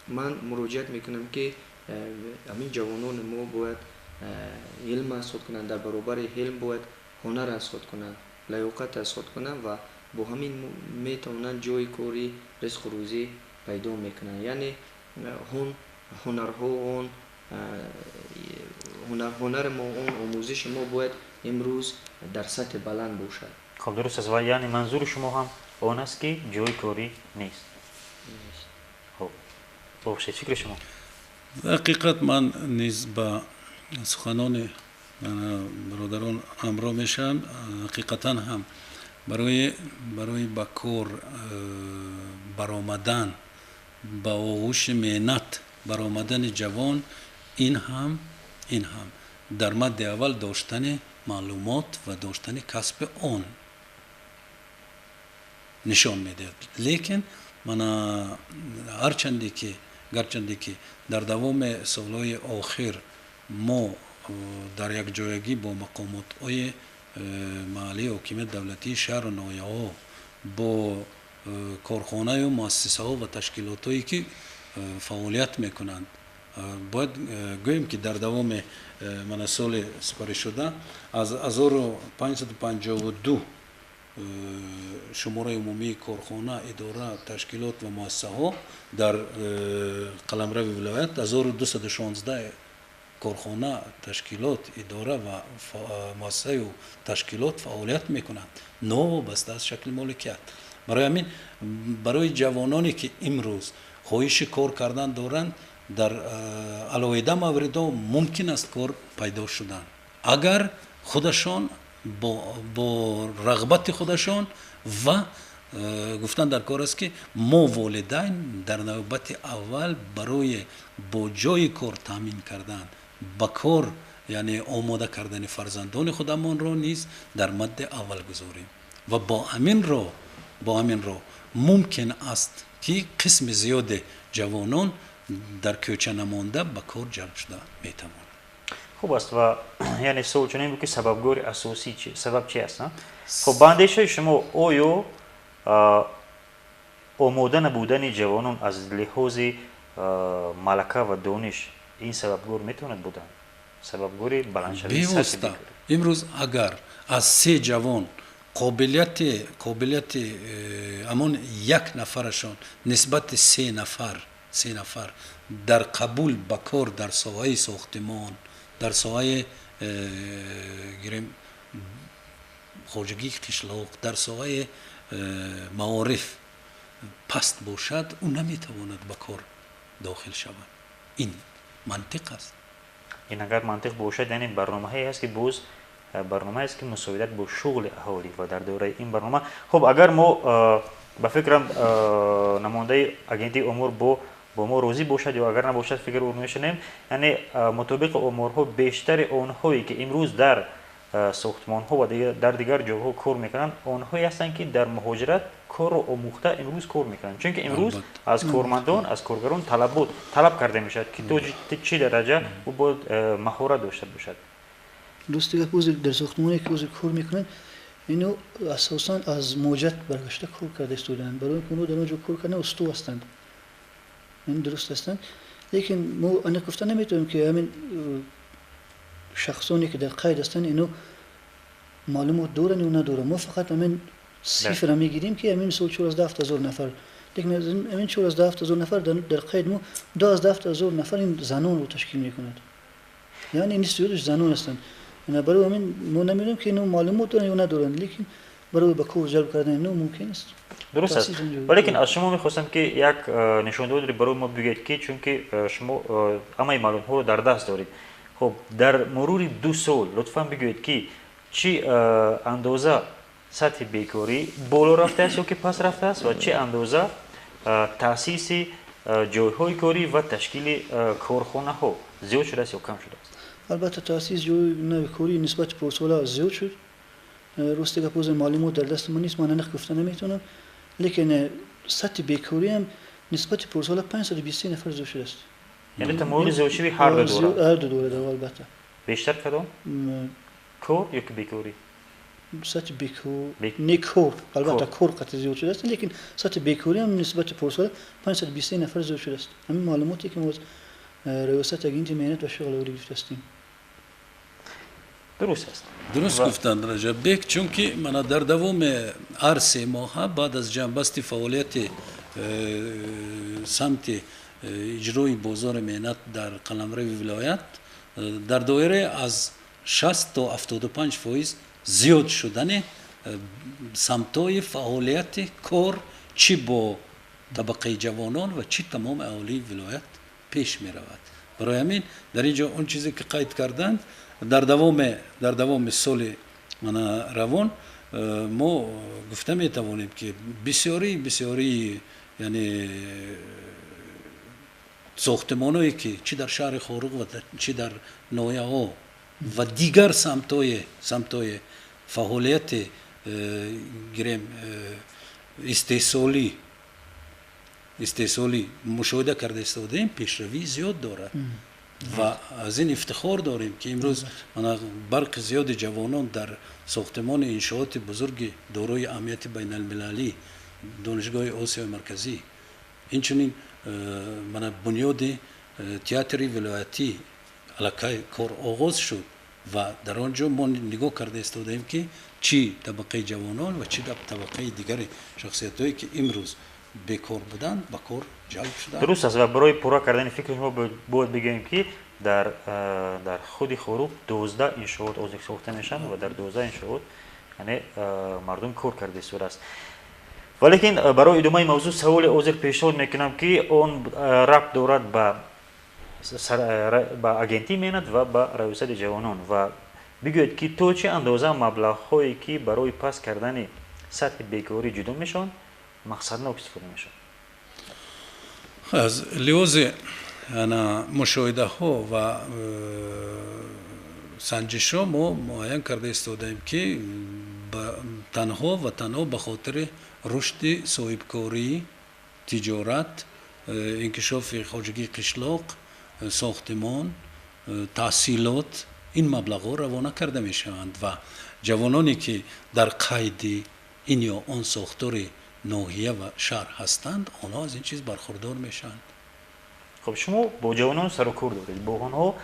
ман муроҷиат мекунам, ки ҳамин ҷавонони мо бояд илм аз худ кунанд, дар баробари илм бояд ҳунар аз худ кунанд, лаёқат аз худ кунанд ва бо ҳамин метавонанд ҷойи кори, ризқу рӯзӣ пайдо мекунанд. Яъне он ҳунарҳо, он ҳунари мо, он омӯзиши мо бояд имрӯз дар сатҳи баланд бошад. Хуб, дуруст аст. Ва яъне манзури шумо ҳам он аст, ки ҷойи корӣ нест. Хуб, бубахшед, фикри шумо? Ҳақиқат ман низ ба суханони бародарон ҳамроҳ мешавам. Ҳақиқатан ҳам барои ба кор баромадан, ба оғӯши меҳнат баромадани ҷавон, ин ҳам дар мадди аввал доштани маълумот ва доштани касби он нишон медиҳад. Лекин мана гарчанде ки дар давоми солҳои охир мо дар якҷоягӣ бо мақомотҳои маҳаллии ҳокимияти давлатии шаҳру ноҳияҳо, бо корхонаю муассисаҳо ва ташкилотҳое ки фаъолият мекунанд, бояд гӯем ки дар давоми мана соли сипаришуда аз 1552 шумораи умумии корхона, идора, ташкилот ва муассисаҳо дар қаламрави вилоят 1216 корхона, ташкилот, идора ва муассисаю ташкилот фаъолият мекунанд, новобаста аз шакли моликият. Барои ҳамин барои ҷавононе ки имрӯз хоҳиши кор кардан доранд, дар алоҳида мавридҳо мумкин аст кор пайдо шудан, агар худашон бо рағбати худашон ва гуфтан дар кор аст ки мо волидайн дар навбати аввал барои бо ҷои кор таъмин кардан, ба кор яъне омода кардани фарзандони худамонро низ дар мадди аввал гузорем ва бо ҳамин роҳ мумкин аст ки қисми зиёди ҷавонон дар кӯча намонда ба кор ҷалб шуда метавонанд. Хуб аст. Ва яъне суол чунин буд ки сабабгори асосӣ сабаб чи аст? Хуб, ба андешаи шумо оё омода набудани ҷавонон аз лиҳози малака ва дониш ин сабабгор метавонад будан? Сабабгори баландшавии бевосита. Имрӯз агар аз се ҷавон қобилияти ҳамон як нафарашон нисбати се нафар дар қабул ба кор дар соҳаи сохтимон, дар соҳаи гирем хоҷагии қишлоқ, дар соҳаи маориф паст бошад, ӯ наметавонад ба кор дохил шавад. Ин мантиқ аст. Ин агар мантиқ бошад, яъне барномаҳое аст ки боз барномае аст ки мусоидат бо шуғли аҳолӣ ва дар доираи ин барнома. Хуб, агар мо ба фикрам намояндаи агентии омор бо мо розӣ бошад ё агар набошад, фикр ӯ мешунем, яъне мутобиқи оморҳо бештари онҳое ки имрӯз дар сохтмонҳо ва дар дигар ҷойҳо кор мекунанд, онҳое ҳастанд ки дар муҳоҷират корро омӯхта имрӯз кор мекунанд. Чунки имрӯз аз кормандон, аз коргарон талаб карда мешавад ки то чӣ дараҷа ӯ бояд маҳорат дошта бошад. Дӯсти гап, дар сохтмоне ки ҳозир кор мекунанд, ино асосан аз муҳоҷират баргашта кор карда истодаанд. Барои ин ки онҳо дар он ҷо кор кардан усто ҳастанд, ин дуруст ҳастанд. Лекин мо ана гуфта наметавонем ки ҳамин шахсоне ки дар қайд ҳастанд ино маълумот доранд ё надоранд. Мо фақат ҳамин сифра мегирем ки ҳамин мисол 47 000 нафар, лекин ҳамин 47 000 нафар дар қайд мо 27 000 нафар ин занонро ташкил мекунад, яъне ин зиёдаш занон ҳастанд. Барои ҳамин мо намедонем ки ино маълумот доранд ё надоранд, лекин барои ба кор ҷалб кардани ино мумкин аст. Дуруст аст. Валекин аз шумо мехостам ки як нишондодро барои мо бигӯед ки чунки шумо ҳамаи маълумотҳоро дар даст доред. Хуб, дар мурури 2 сол лутфан бигӯед ки чӣ андоза сатҳи бекорӣ боло рафтааст ё ки пас рафтааст ва чӣ андоза таъсиси ҷойҳои корӣ ва ташкили корхонаҳо зиёд шудааст ё кам шудааст? Албатта, таъсис ҷойи нави корӣ нисбати порсола зиёд шуд. Рости гап, ҳозир маълумот дар дасти ман нест, ман аниқ гуфта наметавонам, лекин сатҳи бекориам нисбати порсола 523 нафар зиёд шудааст. Яъне тамоюли зиёдшавӣ ҳар ду дорад? Ҳар ду дорад, албатта. Бештар кадом? Кор ё ки бекорӣ? Сатҳи бекор не, кор, албатта кор қатъи зиёд шудааст, лекин сатҳи бекориам нисбати порсола 523 нафар зиёд шудааст. Ҳамин маълумоте ки мо аз риёсати агентии меҳнат ва шуғл оварда гирифтаастем. Дуруст аст. Дуруст гуфтанд Раҷаббек, чунки мана дар давоми ҳар 3 моҳа баъд аз ҷамъбасти фаъолияти самти иҷрои бозори меҳнат дар қаламрави вилоят дар доираи аз 60 то 75% зиёд шудани самтҳои фаъолияти кор чӣ бо табақаи ҷавонон ва чӣ тамоми аҳолии вилоят пеш меравад. Барои ҳамин дар ин ҷо он чизе ки қайд карданд, дар давоми соли мана равон мо гуфта метавонем, ки бисёрии яъне сохтмоное ки чӣ дар шаҳри Хоруғ ва чӣ дар ноҳияҳо ва дигар самтҳои фаъолияти гирем истеҳсолӣ мушоҳида карда истодаем, пешравии зиёд дорад ва аз ин ифтихор дорем, ки имрӯз барқи зиёди ҷавонон дар сохтмони иншооти бузурги дорои аҳамияти байналмилалӣ, Донишгоҳи Осиёи Марказӣ, инчунин мана бунёди театри вилоятӣ аллакай кор оғоз шуд ва дар он ҷо мо нигоҳ карда истодаем, ки чӣ табақаи ҷавонон ва чӣ табақаи дигари шахсиятҳое, ки имрӯз бекор буданд, ба кор ҷалб шуданд. Дуруст аст. Ва барои пурра кардани фикри шумо бояд бигӯем, ки дар худи Хоруғ 12 иншоот озик сохта мешаванд ва дар 12 иншоот яъне мардум кор карда истодааст. Валекин барои идомаи мавзӯъ саволи озир пешниҳод мекунам, ки он рабт дорад ба агентии меҳнат ва ба раёсати ҷавонон. Ва бигӯед, ки то чӣ андоза маблағҳое, ки барои паст кардани сатҳи бекорӣ ҷудо мешаванд, мақсаднок истифода мешаванд? Аз лиҳози мушоҳидаҳо ва санҷишҳо мо муайян карда истодаем, ки танҳо ва танҳо ба хотири рушди соҳибкорӣ, тиҷорат, инкишофи хоҷагии қишлоқ, сохтмон, таҳсилот ин маблағҳо равона карда мешаванд ва ҷавононе, ки дар қайди ин ё он сохтори ноҳия ва шаҳр ҳастанд, онҳо аз ин чиз бархурдор мешаванд. Хуб, шумо бо ҷавонон сарукор доред, бо онҳо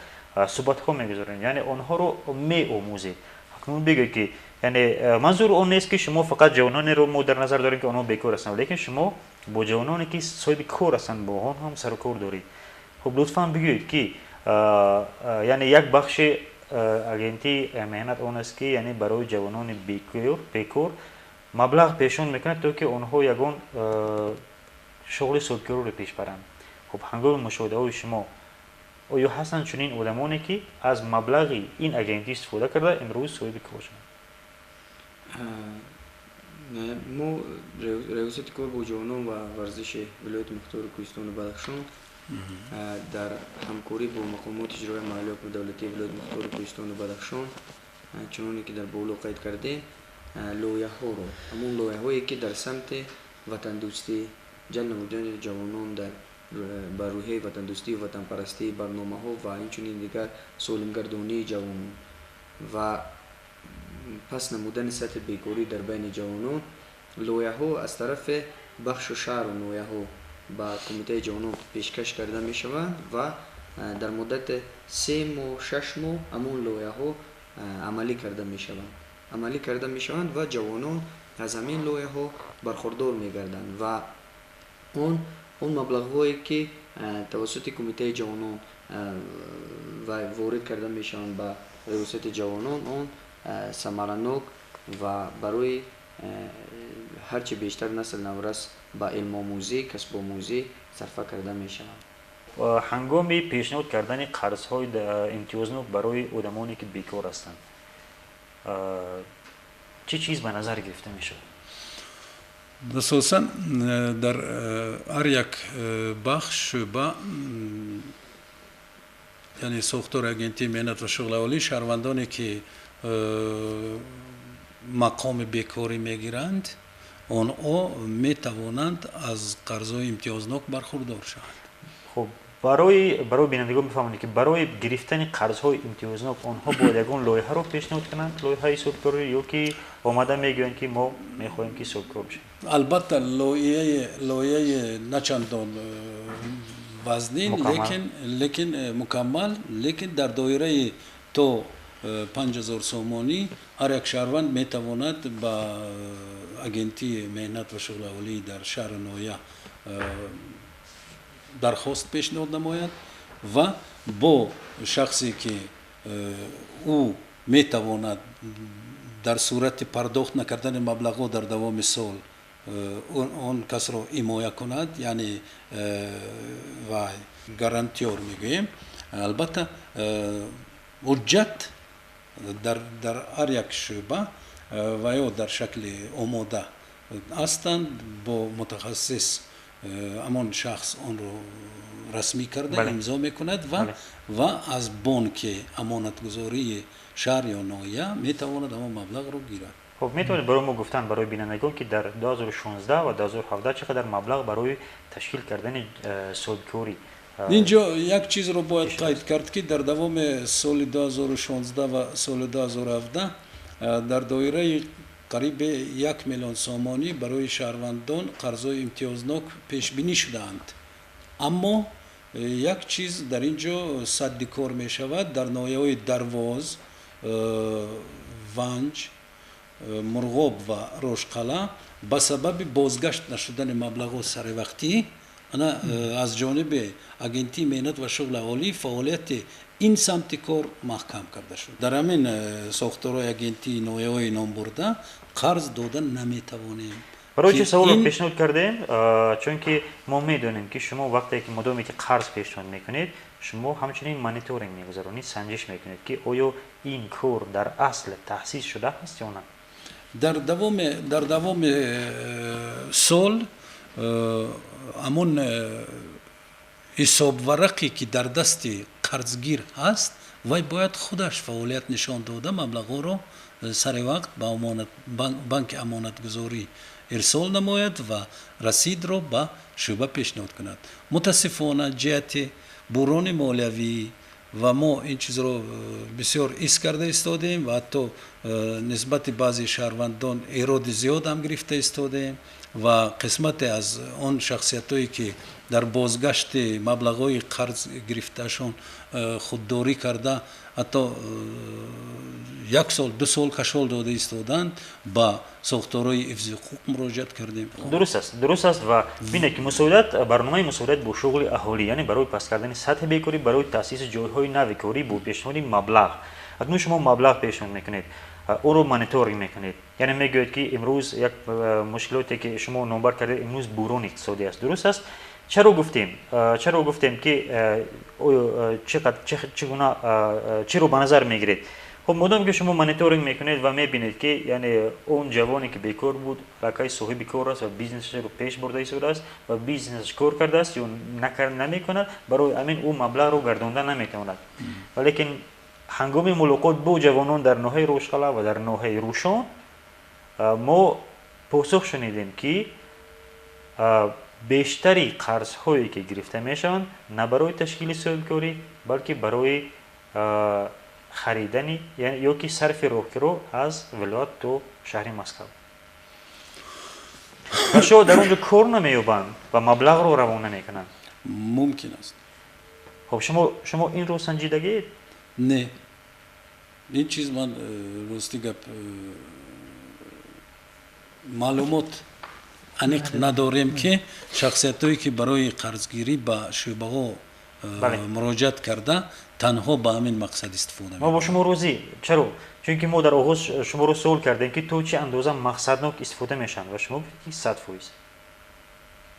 суҳбатҳо мегузаронед, яъне онҳоро меомӯзед. Акнун бигӯед, ки яъне манзур он нест, ки шумо фақат ҷавононеро мо дар назар дорем, ки онҳо бекор ҳастанд, лекин шумо бо ҷавононе, ки соҳиби кор ҳастанд, бо он ҳам сарукор доред. Хуб, лутфан бигӯед, ки яъне як бахши агентии меҳнат он аст, ки яъне барои ҷавонони бекор маблағ пешниҳод мекунад, то ки онҳо ягон шуғли соҳибкориро пеш баранд. Хуб, ҳангоми мушоҳидаҳои шумо оё ҳастанд чунин одамоне, ки аз маблағи ин агентӣ истифода карда, имрӯз соҳиби кор шуданд? Мо, Раёсати кор бо ҷавонон ва варзиши вилояти мухтори Кӯҳистону Бадахшон, дар ҳамкорӣ бо мақомоти иҷроияи маҳаллии ҳукумати давлатии вилояти мухтори Кӯҳистону Бадахшон, чуноне ки дар боло қайд кардем, лоиҳаҳоро, ҳамон лоиҳаҳое, ки дар самти ватандӯстӣ, ҷалб намудани ҷавонон дар ба рӯҳияи ватандӯстӣ, ватанпарастӣ, барномаҳо ва инчунин дигар солимгардонии ҷавонон ва паст намудани сатҳи бекорӣ дар байни ҷавонон, лоиҳаҳо аз тарафи бахшу шаҳру ноҳияҳо ба Кумитаи ҷавонон пешкаш карда мешаванд ва дар муддати 3 моҳ, 6 моҳ ҳамон лоиҳаҳо амалӣ карда мешаванд ва ҷавонон аз ҳамин лоиҳаҳо бархурдор мегарданд ва он маблағҳое, ки тавассути Кумитаи ҷавонон ва ворид карда мешаванд ба Раёсати ҷавонон, он самаранок ва барои ҳарчи бештар насл наврас ба илмомӯзӣ, касбомӯзӣ сарфа карда мешаванд. Ҳангоми пешниҳод кардани қарзҳои имтиёзнок барои одамоне, ки бекор ҳастанд, чӣ чиз ба назар гирифта мешавад? Асосан дар ҳар як бахш, шӯъба, яъне сохтори агентии меҳнат ва шуғли аҳолӣ, шаҳрвандоне, ки мақоми бекорӣ мегиранд, онҳо метавонанд аз қарзҳои имтиёзнок бархурдор шаванд. Хуб, барои бинандагон бифаҳмонед, ки барои гирифтани қарзҳои имтиёзнок онҳо бояд ягон лоиҳаро пешниҳод кунанд, лоиҳаи соҳибкорӣ, ё ки омада мегӯянд, ки мо мехоҳем, ки соҳибкор бошем? Албатта, лоиҳаи начандон вазнин, лекин мукаммал, лекин дар доираи то 5000 сомонӣ ҳар як шаҳрванд метавонад ба агентии меҳнат ва шуғли аҳолӣ дар шаҳру ноҳия дархост пешниҳод намояд ва бо шахсе, ки ӯ метавонад дар сурати пардохт накардани маблағҳо дар давоми сол он касро ҳимоя кунад, яъне вай гарантёр мегӯем. Албатта, ҳуҷҷат дар ҳар як шӯъба ва ё дар шакли омода ҳастанд, бо мутахассис ҳамон шахс онро расмӣ карда имзо мекунад ва аз бонки амонатгузории шаҳр ё ноҳия метавонад ҳамон маблағро гирад. Хуб, метавонед барои мо гуфтан, барои бинандагон, ки дар 2016 ва 2017 чӣ қадар маблағ барои ташкил кардани соҳибкорӣ? Инҷо як чизро бояд қайд кард, ки дар давоми соли 2016 ва соли 2017 дар доираи қариби 1 миллион сомонӣ барои шаҳрвандон қарзҳои имтиёзнок пешбинӣ шудаанд. Аммо як чиз дар ин ҷо садди кор мешавад: дар ноҳияҳои Дарвоз, Ванҷ, Мурғоб ва Рошқала ба сабаби бозгашт нашудани маблағҳо саривақтӣ ана аз ҷониби Агентии меҳнат ва шуғли аҳолӣ фаъолияти ин самти кор маҳкам карда шуд. Дар ҳамин сохторҳои агентии ноҳияҳои номбурда қарз дода наметавонем. Барои чӣ саволро пешниҳод кардем? Чунки мо медонем, ки шумо вақте ки мудоме ки қарз пешниҳод мекунед, шумо ҳамчунин мониторинг мегузаронед, санҷиш мекунед, ки оё ин кор дар асл таъсис шуда ҳаст ё на. Дар давоми сол ҳамон ҳисобварақе, ки дар дасти қарзгир ҳаст, вай бояд худаш фаъолият нишон дода, маблағҳоро сари вақт ба банки амонатгузорӣ ирсол намояд ва расидро ба шӯъба пешниҳод кунад. Мутаассифона, ҷиҳати буҳрони молиявӣ ва мо ин чизро бисёр ҳис карда истодем ва ҳатто нисбати баъзе шаҳрвандон эроди зиёд ҳам гирифта истодем ва қисмате аз он шахсиятҳое, ки дар бозгашти маблағҳои қарз гирифтаашон худдорӣ карда, ҳатто як сол, 2 сол кашол дода истоданд, ба сохторҳои ҳифзи ҳуқуқ муроҷиат кардем. Дуруст аст, дуруст аст. Ва бинед, ки мусоидат, барномаи мусоидат бо шуғли аҳолӣ, яъне барои паст кардани сатҳи бекорӣ, барои таъсиси ҷойҳои нави корӣ бо пешниҳоди маблағ. Акнун шумо маблағ пешниҳод мекунед, ӯро мониторинг мекунед, яъне мегӯед, ки имрӯз як мушкилоте, ки шумо номбар кардед, имрӯз буҳрони иқтисодӣ аст, дуруст аст. Чаро гуфтем, ки чӣ гуна, чиро ба назар мегиред? Хуб, модоме ки шумо мониторинг мекунед ва мебинед, ки яъне он ҷавоне, ки бекор буд, аллакай соҳиби кор аст ва бизнесашро пеш бурда истодааст ва бизнесаш кор кардааст ё намекунад, барои ҳамин ӯ маблағро гардонда наметавонад. Валекин ҳангоми мулоқот бо ҷавонон дар ноҳияи Рошқала ва дар ноҳияи Рӯшон мо посух шунидем, ки бештари қарзҳое, ки гирифта мешаванд, на барои ташкили соҳибкорӣ, балки барои харидани ё ки сарфи роҳкиро аз вилоят то шаҳри Москав ва шояд дар он ҷо кор намеёбанд ва маблағро равона мекунанд. Мумкин аст. Хуб, шумо инро санҷидагиед? Не, ин чиз ман рости гап маълумот аниқ надорем, ки шахсиятҳое, ки барои қарзгирӣ ба шӯъбаҳо муроҷиат карда, танҳо ба ҳамин мақсад истифода. Мо бо шумо розӣ. Чаро? Чунки мо дар оғоз шуморо суол кардем, ки то чӣ андоза мақсаднок истифода мешаванд, ва шумо гуфтед, ки 100%.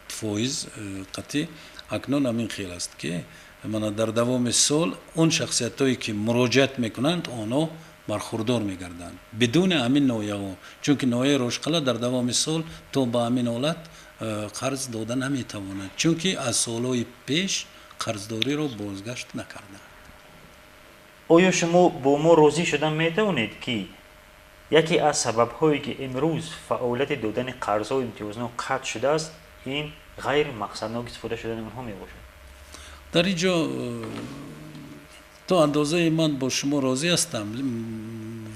Фоиз қатъӣ. Акнун ҳамин хел аст, ки мана дар давоми сол он шахсиятҳое, ки муроҷиат мекунанд, онҳо бархурдор мегарданд бидуни ҳамин ноҳияҳо, чунки ноҳияи Рошқала дар давоми сол то ба ҳамин ҳолат қарз дода наметавонад, чунки аз солҳои пеш қарздориро бозгашт накарданд. Оё шумо бо мо розӣ шуда метавонед, ки яке аз сабабҳое, ки имрӯз фаъолияти додани қарзҳои имтиёзнок қатъ шудааст, ин ғайримақсаднок истифода шудани онҳо мебошад? Дар ин ҷо то андозаи ман бо шумо розӣ ҳастам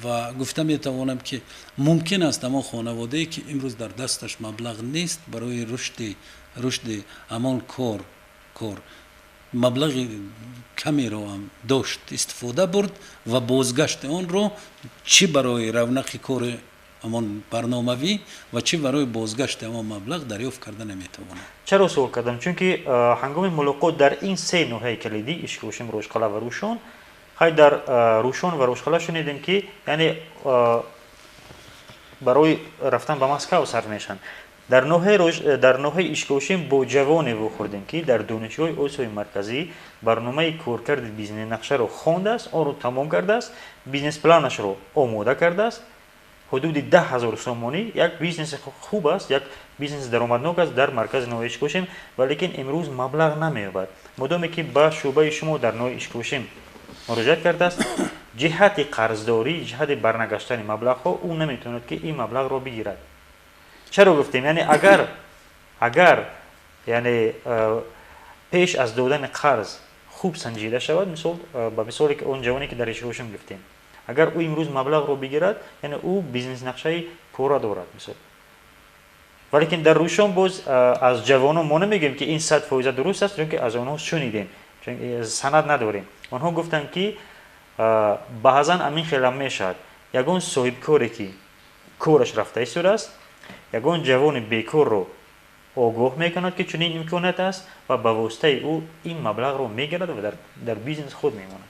ва гуфта метавонам, ки мумкин аст ҳамон хонаводае, ки имрӯз дар дасташ маблағ нест барои рушди ҳамон кор, маблағи камеро ҳам дошт, истифода бурд ва бозгашти онро чӣ барои равнақи кори ҳамон барномавӣ ва чӣ барои бозгашти ҳамон маблағ дарёфт карда наметавонад. Чаро суол кардам? Чунки ҳангоми мулоқот дар ин се ноҳияи калидӣ, Ишкошим, Рошқала ва Рӯшон, хай, дар Рӯшон ва Рошқала шунидем, ки яъне барои рафтан ба Москав сарф мешаванд. Дар ноҳияи Ишкошим бо ҷавоне вохӯрдем, ки дар Донишгоҳи Осиёи Марказӣ барномаи коркарди бизнес-нақшаро хондааст, онро тамом кардааст, бизнес-планашро омода кардааст. Ҳудуди 10 000 сомонӣ як бизнеси хуб аст, як бизнеси даромаднок аст дар маркази ноҳияи Ишкошим, валекин имрӯз маблағ намеёбад. Модоме ки ба шӯъбаи шумо дар ноҳияи Ишкошим муроҷиат кардааст, ҷиҳати қарздорӣ, ҷиҳати барнагаштани маблағҳо ӯ наметавонад, ки ин маблағро бигирад. Чаро гуфтем? Яъне агар яъне пеш аз додани қарз хуб санҷида шавад, мисол ба мисоле ки он ҷавоне ки дар Ишкошим гуфтем, агар ӯ имрӯз маблағро бигирад, яъне ӯ бизнес-нақшаи пурра дорад, мисол. Валекин дар Рӯшон боз аз ҷавонон мо намегӯем, ки ин 100% дуруст аст, чунки аз онҳо шунидем, чун санад надорем. Онҳо гуфтанд, ки баъзан амин хелам мешавад, ягон соҳибкоре ки кораш рафта истодааст, ягон ҷавони бекорро огоҳ мекунад, ки чунин имконият аст, ва ба воситаи ӯ ин маблағро мегирад ва дар бизнес худ мемонад.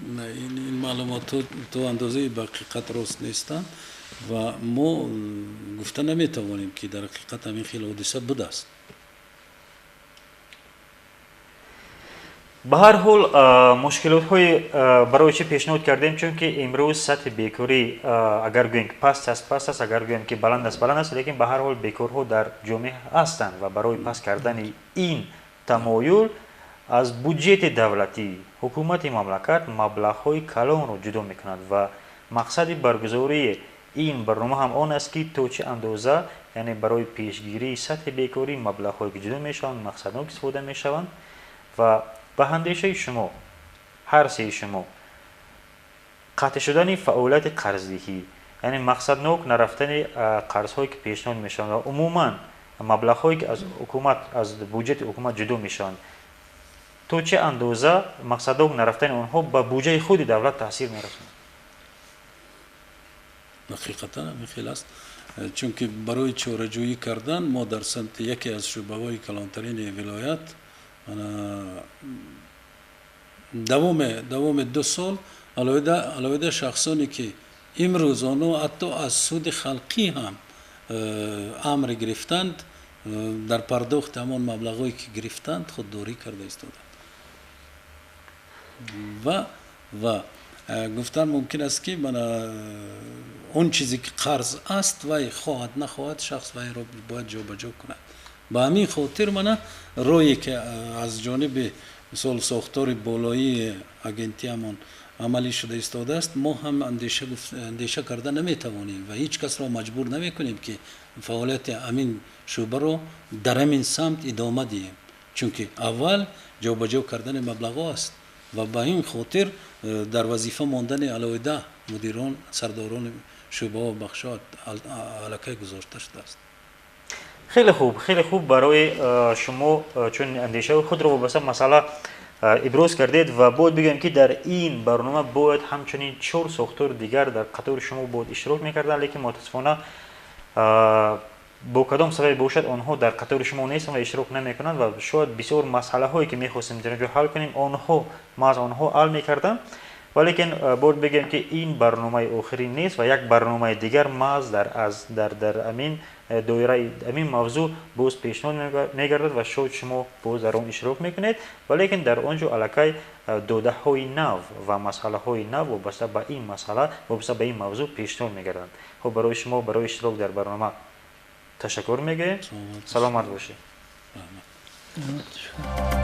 Ин маълумотҳо то андозаи ба ҳақиқат рост нестанд ва мо гуфта наметавонем, ки дар ҳақиқат ҳамин хел ҳодиса будааст. Ба ҳар ҳол, мушкилотҳои барои чӣ пешниҳод кардем? Чунки имрӯз сатҳи бекорӣ, агар гӯем ки паст аст, паст аст, агар гӯем ки баланд аст, баланд аст, лекин ба ҳар ҳол бекорҳо дар ҷомеа ҳастанд ва барои паст кардани ин тамоюл аз буҷети давлатӣ ҳукумати мамлакат маблағҳои калонро ҷудо мекунад ва мақсади баргузории ин барнома ҳам он аст, ки то чӣ андоза, яъне барои пешгирии сатҳи бекорӣ маблағҳое ки ҷудо мешаванд, мақсаднок истифода мешаванд. Ва ба андешаи шумо, ҳар сеи шумо, қатъ шудани фаъолияти қарздиҳӣ, яъне мақсаднок нарафтани қарзҳое ки пешниҳод мешаванд ва умуман маблағҳое ки аз ҳукумат, аз буҷети ҳукумат ҷудо мешаванд, то чӣ андоза мақсаднок нарафтани онҳо ба буҷаи худи давлат таъсир мерасонад? Ҳақиқатан ҳамин хел аст, чунки барои чораҷӯӣ кардан мо дар самти яке аз шӯъбаҳои калонтарини вилоят давоми 2 сол алоҳида шахсоне ки имрӯз онҳо ҳатто аз суди халқӣ ҳам амр гирифтанд, дар пардохти ҳамон маблағҳое ки гирифтанд худдорӣ карда истоданд. Ва гуфтан мумкин аст, ки мана он чизе ки қарз аст, вай хоҳад нахоҳад шахс вайро бояд ҷобаҷо кунад. Ба ҳамин хотир мана роҳе ки аз ҷониби мисол сохтори болоии агентиямон амалӣ шуда истодааст, мо ҳам андеша карда наметавонем ва ҳеҷ касро маҷбур намекунем, ки фаъолияти ҳамин шӯъбаро дар ҳамин самт идома диҳем, чунки аввал ҷобаҷо кардани маблағҳо аст ва ба ин хотир дар вазифа мондани алоҳида мудирон, сардорони шӯъбаҳо, бахшҳо аллакай гузошта шудааст. Хеле хуб, хеле хуб. Барои шумо чун андешаи худро вобаста масъала иброз кардед ва бояд бигӯем, ки дар ин барнома бояд ҳамчунин 4 сохтори дигар дар қатори шумо бояд иштирок мекарданд, лекин мутаассифона бо кадом сабабе бошад, онҳо дар қатори шумо нестанд ва иштирок намекунанд ва шояд бисёр масъалаҳое ки мехостем дар инҷо ҳал кунем, онҳо маҳз онҳо ҳал мекарданд. Валекин бояд бигӯем, ки ин барномаи охирин нест ва як барномаи дигар маҳз дар ҳамин доираи ҳамин мавзӯъ боз пешниҳод мегардад ва шояд шумо боз дар он иштирок мекунед, валекин дар он ҷо аллакай додаҳои нав ва масъалаҳои нав вобаста ба ин масъала, вобаста ба ин мавзӯъ пешниҳод мегарданд. Хуб, барои шумо барои иштирок дар барнома ташаккур мегӯем. Саломат бошед. Раҳмат.